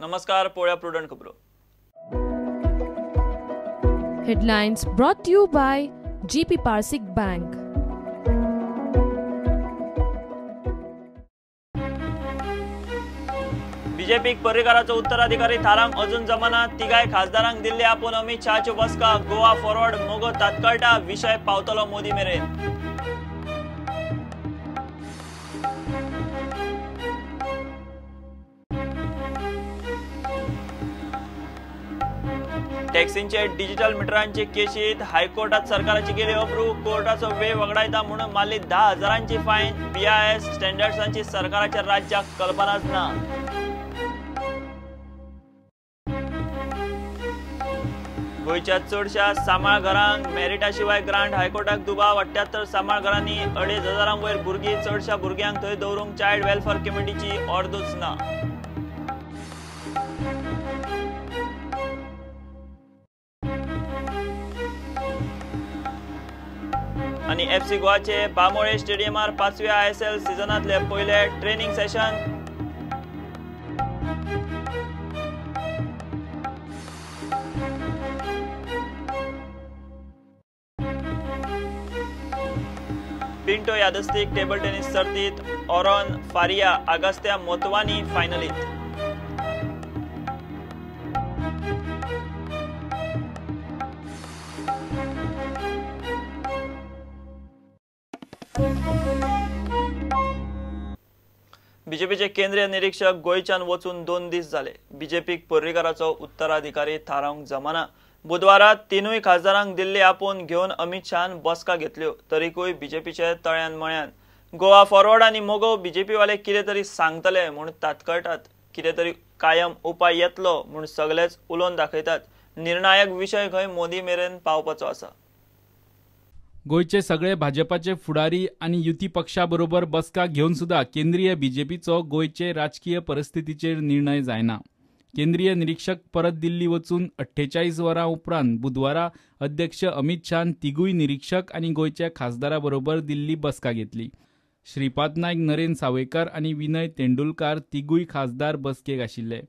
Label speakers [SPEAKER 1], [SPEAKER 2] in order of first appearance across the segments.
[SPEAKER 1] नमस्कार, पळोवया प्रुडंट खबरो.
[SPEAKER 2] Headlines brought to you by GP Parsik Bank.
[SPEAKER 1] बीजेपीक पर्रीकाराचो उत्तराधिकारी थारावंक अजून जमना. तिगाय खासदारांक दिल्ली आपोवन अमित शहाच्यो बसका. गोवा फॉरवर्ड मगो तात्कळटा, विशय पावतलो मोदी मेरेन. टॅक्सींचे डिजिटल मिटरांचे केशीत हायकोर्टात सरकाराची गेली अब्रू. कोर्टाचो वेळ वगडायता म्हणून मारली 10,000 फायन. बीआयएस स्टँडर्ड्सांची सरकाराच्या राज्याक कल्पनाच ना. गोंयच्या चडशा सांबाळ घरांक मेरिटा शिवाय ग्रांट. हायकोर्टाक दुबाव. 78 सांबाळ घरांनी 2,500 वयर भुरगीं. चडशा भुरग्यांक थंय दवरूंक चायल्ड वेलफेअर कमिटीची ऑर्दूच ना. आनी एफसी गोवाचे बांबोळे स्टेडियमार 5व्या आयएसएल सिजनांतले पयले ट्रेनिंग सेशन. पिंटो यादस्तीक टेबल टेनिस सर्तीत ऑरॉन फारिया अगस्त्या मोतवानी फायनलीत. बीजेपीचे केंद्रीय निरीक्षक गोंयच्यान वचून 2 दीस जाले. बीजेपीक पर्रीकाराचो उत्तराधिकारी थारावंक जमना. बुधवारा 3 खासदारांक दिल्ली आपोवन घेवन अमित शहान बसका घेतल्यो, तरीकूय बीजेपीचे तळ्यान मळ्यान. गोवा फॉरवर्ड आनी मगो बीजेपीवाले कितें तरी सांगतले म्हूण तात्कळटात, कितें तरी कायम उपाय येतलो म्हूण सगलेच उलोवन दाखयतात. निर्णायक विशय खंय मोदी मेरेन पावपाचो आसा.
[SPEAKER 3] गोंयचे सगळे भाजपाचे फुडारी आनी युती पक्षा बरोबर बसका घेवन सुद्धा केंद्रीय बीजेपीचो गोंयचे राजकीय परिस्थितीचेर निर्णय जायना. केंद्रीय निरीक्षक परत दिल्ली वचून 48 वरां उपरांत बुधवारा अध्यक्ष अमित शहान तिगूय निरीक्षक आनी गोंयच्या खासदारा बरोबर दिल्ली बसका घेतली. श्रीपाद नायक, नरेंद्र सावयकार आनी विनय तेंडुलकार तिगूय खासदार बसकेक आशिल्ले.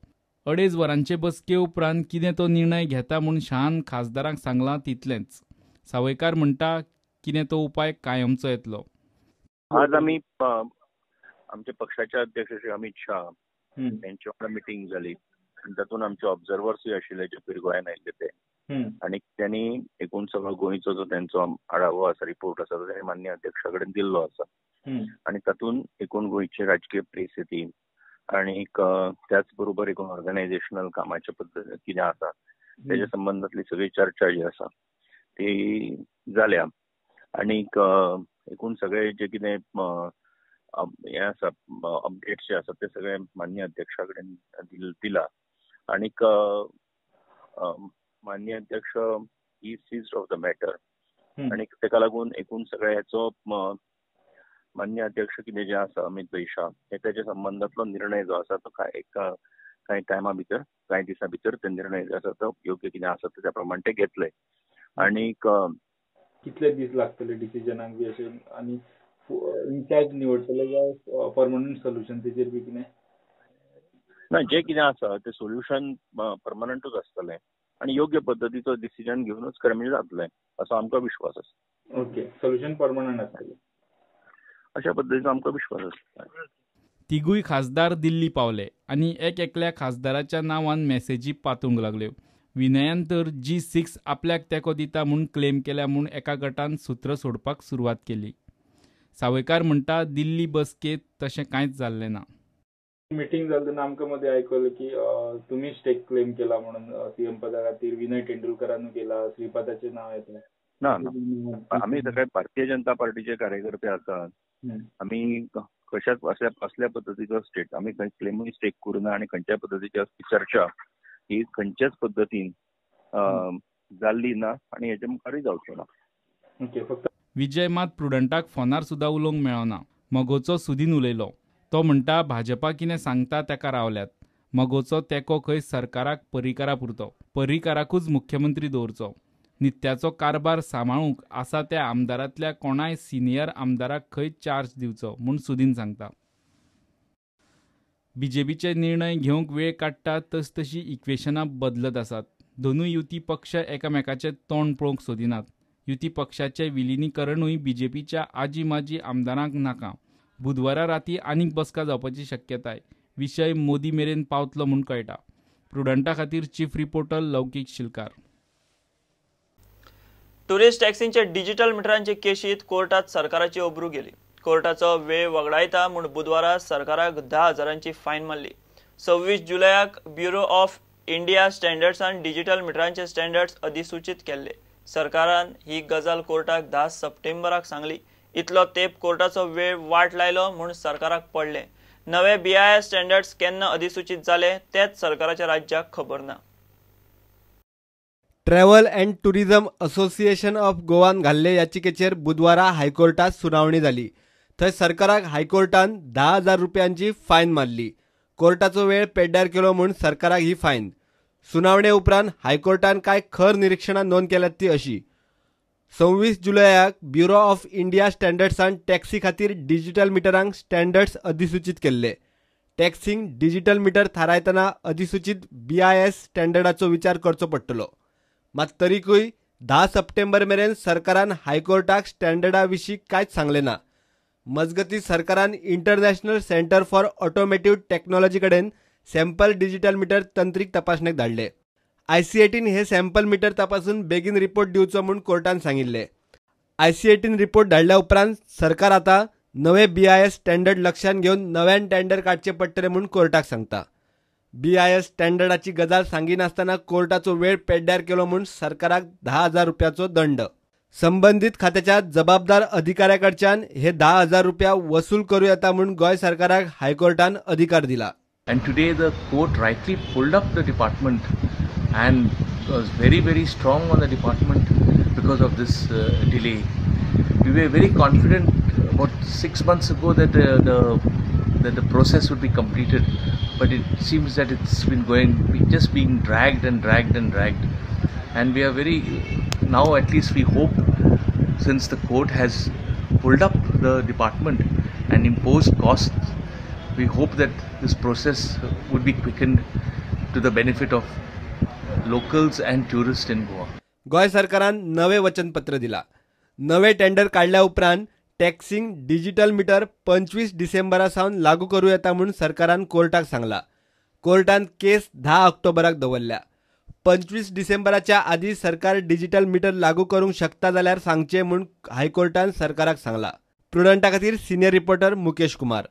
[SPEAKER 3] 2.5 वरांचे बसके उपरांत कितें तो निर्णय घेता म्हूण शहान खासदारांक सांगलां तितलेंच. सावयकार म्हणटा कितें तो उपाय कायमचो येतलो.
[SPEAKER 4] आज आमी आमच्या पक्षाचे अध्यक्ष श्री अमित शहा यांच्या वांगडा मिटींग जाली. तातूंत आमचे ऑब्झर्वर्सूय आशिल्ले जे पयर गोंयान आयिल्ले ते, आनी त्यांनी एकूण सगळो गोंयचो जो त्यांचो आढावो आसा, रिपोर्ट आसा, तो त्यांनी मान्य अध्यक्षा कडेन दिल्लो आसा. आनी तातूंत एकूण गोंयची राजकीय परिस्थिती आनी त्याच बरोबर एकूण ऑर्गनायझेशनल कामाच्या पद्दत कितें आसा तेच्या संबंदांतली सगळी चर्चा जी आसा ती जाल्या. आनीक एकूण सगळे जे कितें हें आसा, अपडेट्स जे आसा ते सगळे मान्य अध्यक्षा कडेन दिला. आनीक मान्य अध्यक्ष he seized of the matter. आनीक तेका लागून एकूण सगळे हेचो मान्य अध्यक्ष कितें जें आसा अमित भाई शाह हे तेच्या संबंदांतलो निर्णय जो आसा तो कांय टायमा भितर, कांय दिसां भितर ते निर्णय जो आसा तो योग्य कितें आसा त्या प्रमाण ते घेतले. आनीक
[SPEAKER 5] कितले दीस लागतले डिसिजनाक बी अशें, आनी इन्चार्ज निवडटले काय परमनंट सोल्युशन तेजेर बी कितें
[SPEAKER 4] ना? जें कितें आसा तें सोल्युशन परमनंटूच आसतलें आनी योग्य पद्दतीचो डिसिजन घेवनूच खरें म्हणजे जातलें असो आमकां विश्वास आसा.
[SPEAKER 5] ओके, सोल्युशन परमनंट आसतलें
[SPEAKER 4] अशा पद्दतीचो आमकां विश्वास आसता.
[SPEAKER 3] तिगूय खासदार दिल्ली पावले आनी एक एकल्या खासदाराच्या नांवान मॅसेजी पातूंक लागल्यो. विनयान तर G6 आपल्याक तेंको दिता म्हूण क्लेम केल्या म्हूण एका गटान सूत्र सोडपाक सुरवात केली. सावयकार म्हणटा दिल्ली बसकेत तशें कांयच जाल्लें ना.
[SPEAKER 5] मिटींग जाली तेन्ना आमकां मदीं आयकलें की तुमी स्टेक क्लेम केला म्हणून सीएम पदा खातीर विनय तेंडुलकरानू केला, श्रीपादाचें नांव येता.
[SPEAKER 4] ना ना, आमी सगळे भारतीय जनता पार्टीचे कार्यकर्ते आसात. आमी कशाच असल्या पद्दतीचो स्टेट आमी खंय क्लेमूय स्टेक करूना आनी खंयच्याय पद्दतीची असली चर्चा ही खंयच्याच पद्दतीन जाल्ली ना आनी हेच्या मुखारूय जावचो ना.
[SPEAKER 5] ओके, फक्त
[SPEAKER 3] विजय मात प्रुडंटाक फोनार सुद्धा उलोवंक मेळना. मगोचो सुदीन उलयलो. तो म्हणटा भाजपा कितें सांगता तेका रावल्यात. मगोचो तेंको खंय सरकाराक पर्रीकारा पुरतो, पर्रीकाराकूच मुख्यमंत्री दवरचो. नित्याचो कारभार सांबाळूंक आसा त्या आमदारांतल्या कोणाय सिनियर आमदाराक खंय चार्ज दिवचो म्हूण सुदीन सांगता. बीजेपीचे निर्णय घेवंक वेळ काडटा तसतशी इक्वेशनां बदलत आसात. दोनूय युती पक्ष एकामेकाचें तोंड पळोवंक सोदिनात. युती पक्षाचें विलिनीकरणूय बीजेपीच्या आजी माजी आमदारांक नाका. बुधवारा राती आनीक बसका जावपाची शक्यताय. विशय मोदी मेरेन पावतलो म्हूण कळटा. प्रुडंटा खातीर chief reporter Laukik Shilkar.
[SPEAKER 1] Tourist टॅक्सींचे digital मिटरांचे केशीत कोर्टात सरकाराची अब्रू गेली. कोर्टाचो वेळ वगडायता म्हूण बुधवारा सरकाराक 10,000 फायन मारली. 26 जुलयाक ब्युरो ऑफ इंडिया स्टँडर्ड्सान डिजिटल मिटरांचे स्टँडर्ड्स अधिसूचित केल्ले. सरकारान ही गजाल कोर्टाक 10 सप्टेंबराक सांगली. इतलो तेप कोर्टाचो वेळ वाट लायलो म्हूण सरकाराक पडलें. नवे BIS standards केन्ना अधिसूचित जाले तेच सरकाराच्या राज्याक खबर ना.
[SPEAKER 6] Travel and tourism association of गोवान घाल्ले याचिकेचेर बुधवारा हायकोर्टात सुनावणी जाली. थंय सरकाराक हायकोर्टान 10,000 रुपयांची फायन मारली. कोर्टाचो वेळ पेड्ड्यार केलो म्हूण सरकाराक ही फायन. सुनावणे उपरांत हायकोर्टान कांय खर निरिक्षणां नोंद केल्यात ती अशी. 26 जुलयाक ब्युरो ऑफ इंडिया स्टँडर्ड्सान टॅक्सी खातीर डिजिटल मिटरांक स्टँडर्ड्स अधिसूचित केल्ले. टॅक्सींक डिजिटल मिटर थारायतना अधिसूचित BIS स्टँडर्डाचो विचार करचो पडटलो. मात तरीकूय 10 सप्टेंबर मेरेन सरकारान हायकोर्टाक स्टँडर्डा विशीं कांयच सांगलें ना. मजगतीं सरकारान international centre for automotive technology कडेन सॅम्पल डिजिटल मिटर तंत्रीक तपासणेक धाडले. IC18 हे सॅम्पल मिटर तपासून बेगीन रिपोर्ट दिवचो म्हूण कोर्टान सांगिल्लें. IC18 report धाडल्या उपरांत सरकार आतां नवे BIS standard लक्षांत घेवन नव्यान टेंडर काडचे पडटले म्हूण कोर्टाक सांगता. BIS स्टँडर्डाची गजाल सांगिनासतना कोर्टाचो वेळ पेड्ड्यार केलो म्हूण सरकाराक 10,000 रुपयाचो दंड. संबंदीत खात्याच्या जबाबदार अधिकाऱ्या कडच्यान हे 10,000 रुपया वसूल करूं येता म्हूण गोंय सरकाराक हायकोर्टान अधिकार दिला.
[SPEAKER 7] And today the court rightly pulled up the department and was very, very strong on the department because of this delay. We were very confident about 6 months ago that the process would be completed, but it seems that it's been going, just being dragged and dragged and dragged. And we are very, now at least we hope, since the court has pulled up the department and imposed costs, we hope that this process would be quickened to the benefit of locals and tourists in Goa.
[SPEAKER 6] Goa सरकारान नवे वचनपत्र दिला. नवे tender काडल्या उपरांत टॅक्सींक digital metre 25 डिसेंबरा सावन लागू करूं येता म्हूण सरकारान कोर्टाक सांगला. कोर्टान केस 10 ऑक्टोबराक दवरल्या. 25 डिसेंबराच्या आदी सरकार डिजिटल मिटर लागू करूंक शकता जाल्यार सांगचें म्हूण हायकोर्टान सरकाराक सांगला.
[SPEAKER 1] प्रुडंटा
[SPEAKER 6] खातीर सिनियर रिपोर्टर मुकेश कुमार.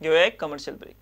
[SPEAKER 1] घेवया एक कमर्शियल ब्रेक.